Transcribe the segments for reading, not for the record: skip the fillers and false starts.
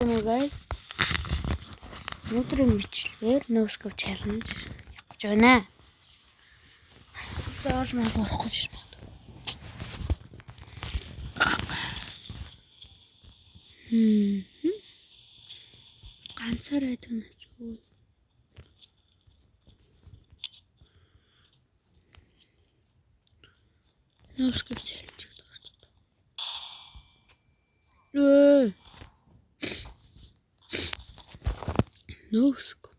Сайн уу, guys? Өнөөдрийн бичлэгээр no scope challenge явах гэж байна. Заавал мал орохгүй гэж магадгүй. Ганцаараа байдаг нь зүгээр. No scope challenge гэдэг гарч байна. Өө. No scope.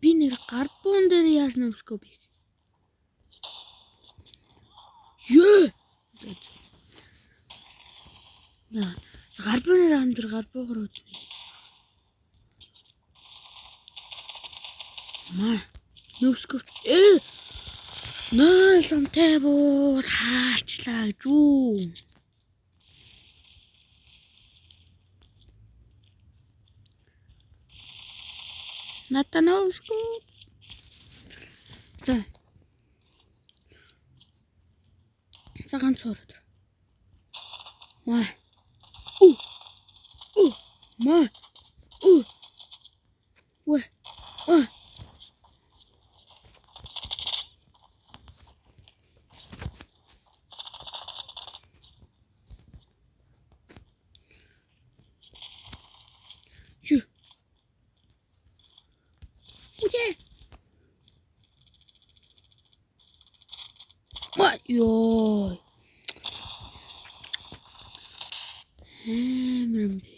Би нэр гарбуун дээр яаж no scope хийх? Ее. За, гарбуунаар амдэр гарбуугаар үзнэ. Маа. No scope. Э. Нөл самтай буу хаарчлаа гэж үү. Надаа no scope. За. За, ганц өөр. Маа. У. У. Маа. У. Вэ. А. Юу. Үгүй. Ма ёо. Амар юм бэ.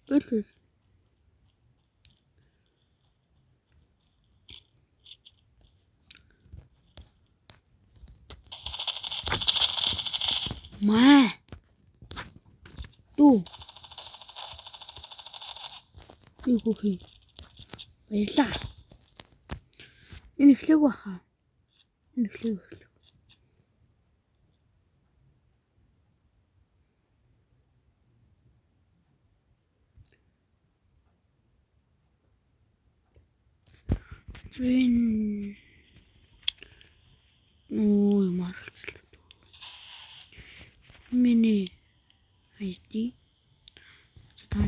Бэлээ. Маа. Дүү. Юу хөхий. Баярлаа. Энэ эхлэегүй баха. Энэ эхлэегүй эхлэв. Зүүн. Оо, марлцлаа. Миний ID. За, та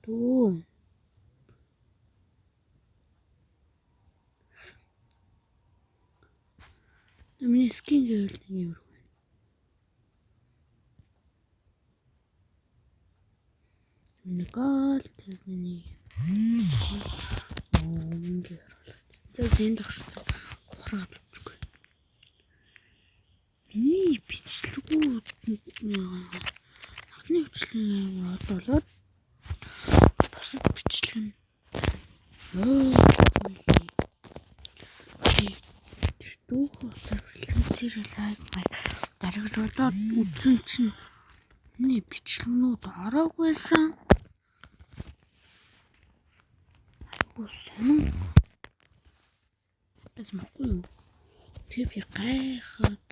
дүү. Миний skin гэвэл нэг юм байна. Миний гол тэр миний мөнгө харуулах. За, энэ дагш ухраад өгчгүй. Миний бичлэгүүд анхны бичлэг амар од болоод бусад бичлэг нь өө дүүх утгаслан тэр like майк дарагдуулаад үзсэн чинь миний бичлэгнүүд ороогүй байсан. Айгуу сонин байсан байхгүй юу? Тэр би гайхаад.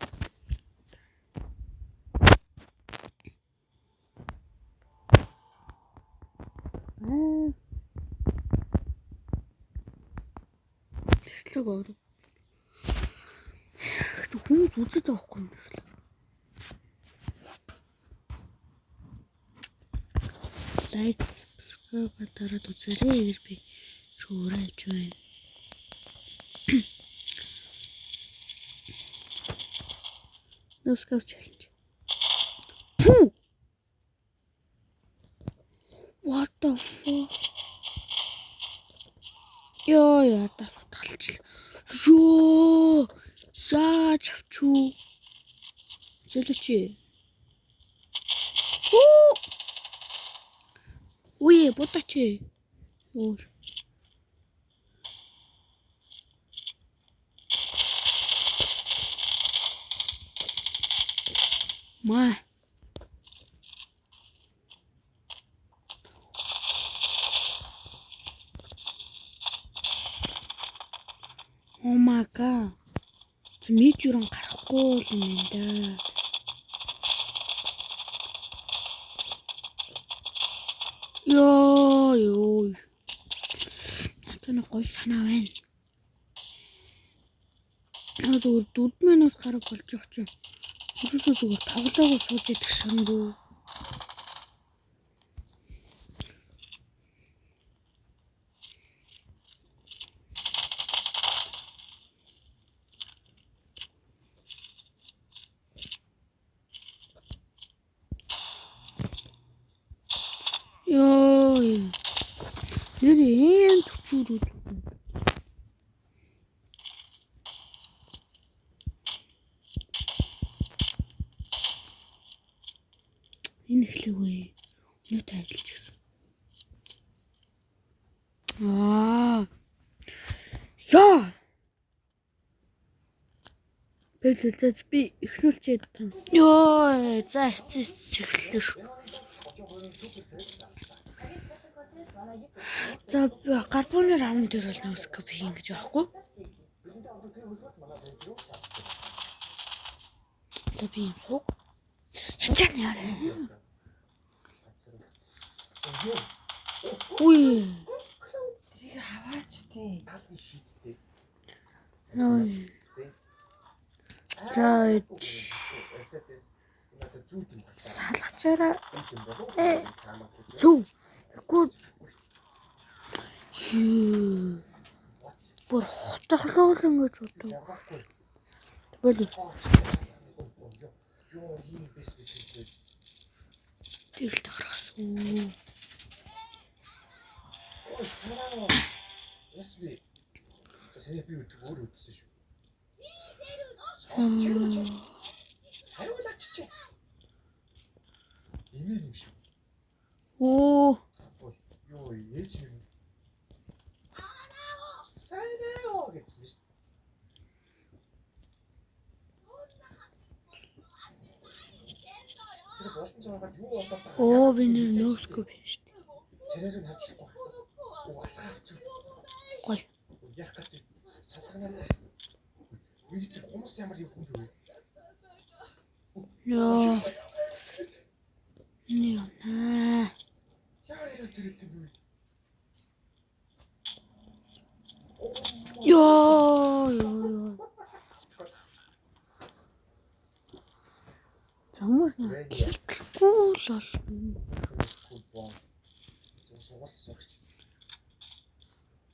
Аа. Бичлэг оров. Хүмүүс үзэж байгаа байхгүй юм шиг л. Like, subscribe дараад үзээрэй гэж би уриалж байна. No scope challenge. Пүү! What the fuck? Йоо, ядаас утгалчлаа. Ёо! Яаж авчүү? Зөлөөч. Оо! Үе, будаач. Ёо. Маа. Oh my God. Медиуран гарахгүй юм байна да. Йоо ёо. Надад нэг гоё санаа байна. Яг зүгээр 4 минут гараг болж байгаа чинь. Ерөөсөө зүгээр тоглоогоо сууж идэх шамбүү. Йоо. Нэр ийм төчүүрүүд. Энэ эхлэв ээ. Өнөөтэй адилж гисэн. Аа. Яа. Бэлүүлзээ би эхлүүлчихэд тань. Йоо, за эцэс эхлэлээ шүү. За гарбууны раунд дээр бол нөөскөп хийн гэж байхгүй. За би юм сууг. Ячаа яарэ. Үгүй. Тэрийг аваач тий. Нөө. За салгачаараа зүв. Үгүй. Юу. Бүр хотхлуул ингэж бодов. Болов. Тэрл тахархас үү. Оо. Оо би нэр нөөсгөө биш шүү дээ. Гой. Йоо. Нэг наа. Йоо ёо. Замаас нэ. Хэлэхгүй л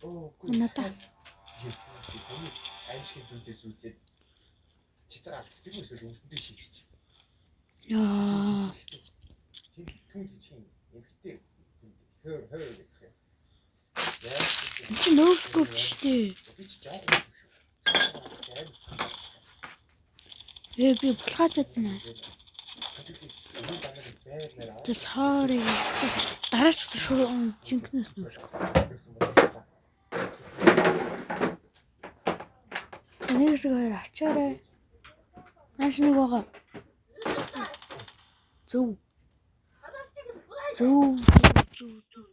бол. Надаа. Яа. Чи нөөсгөө биш дээ. Ээ би булхаад чадна. За sorry. Дараач шууд жинкнээс нөөсгөө. Нэг хэсэг хоёр авчаарай. Нааш нэг байгаа. Зөв. Зөв. Зөв зөв.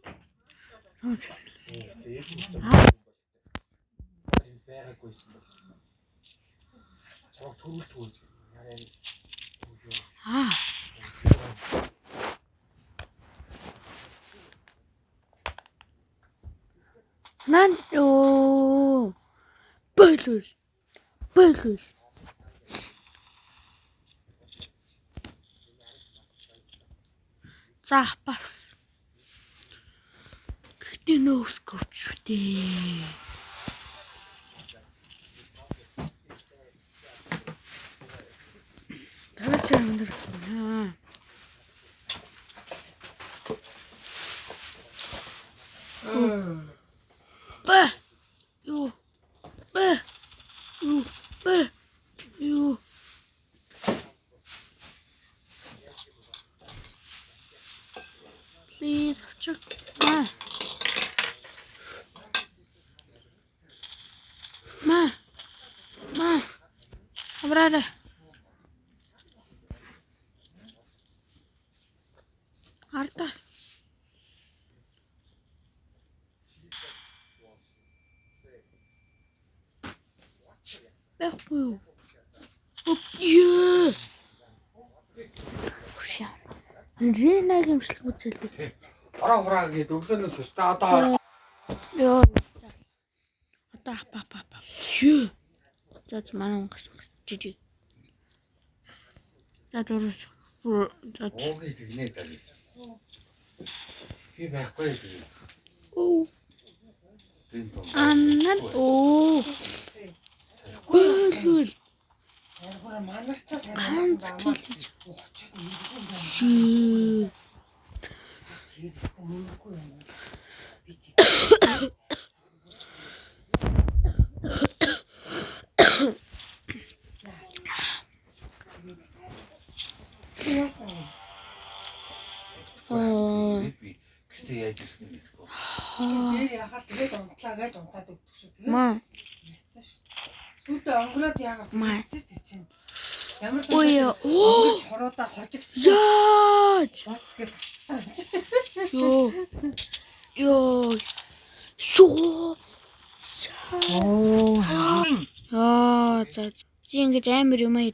Аа. Нан ёо. Бэлүл. Бэлүл. За бас. Гэхдээ нөөскөвч шүү дээ. Дараагийн өндөр байна. Бэ. Юу. Бэ. Юу. Бэ. Юу. Please авчиг. Маа. Маа. Маа. Амраарай. Ардаас. Байхгүй юу? Ёо. Хөшөө. Ренагийн имжлэг үзэлбэр. Ороо хураа гээд өглөөнөөс хойш та одоо Йоо. Одоо апа апа апа. Шөө. За манай хүн гарсан. Жижиг. За дурус. За. Уугийн тэгнэ даа. Би байхгүй тэгээ. Оо. Дэн том. Аннан оо. Бөөлөл. Харин манарчаад Ганц килж. Очоод нэмэхгүй юм байна. Ши. Тэгэхдээ нэмэхгүй юм. Би тийм. Яасан юм? Аа. Би гэртээ яаж ирсэн юм мэдэхгүй. Дээр яхаад тэгээд унтлаа гэж унтаад өгдөг шүү. Тэгээд Маа. ятсан шүү. Сүйдээ онгороод яагаад Маа. гэсэн тэр чинь. Ямар Ой, санагдаж оо. хоруудаа хожигдсон. Яаж? Боц гэж татчихсан юм чи. Йоо. Йоо. Шуу. Оо. Аа за. Чи ингэж амар юм аа.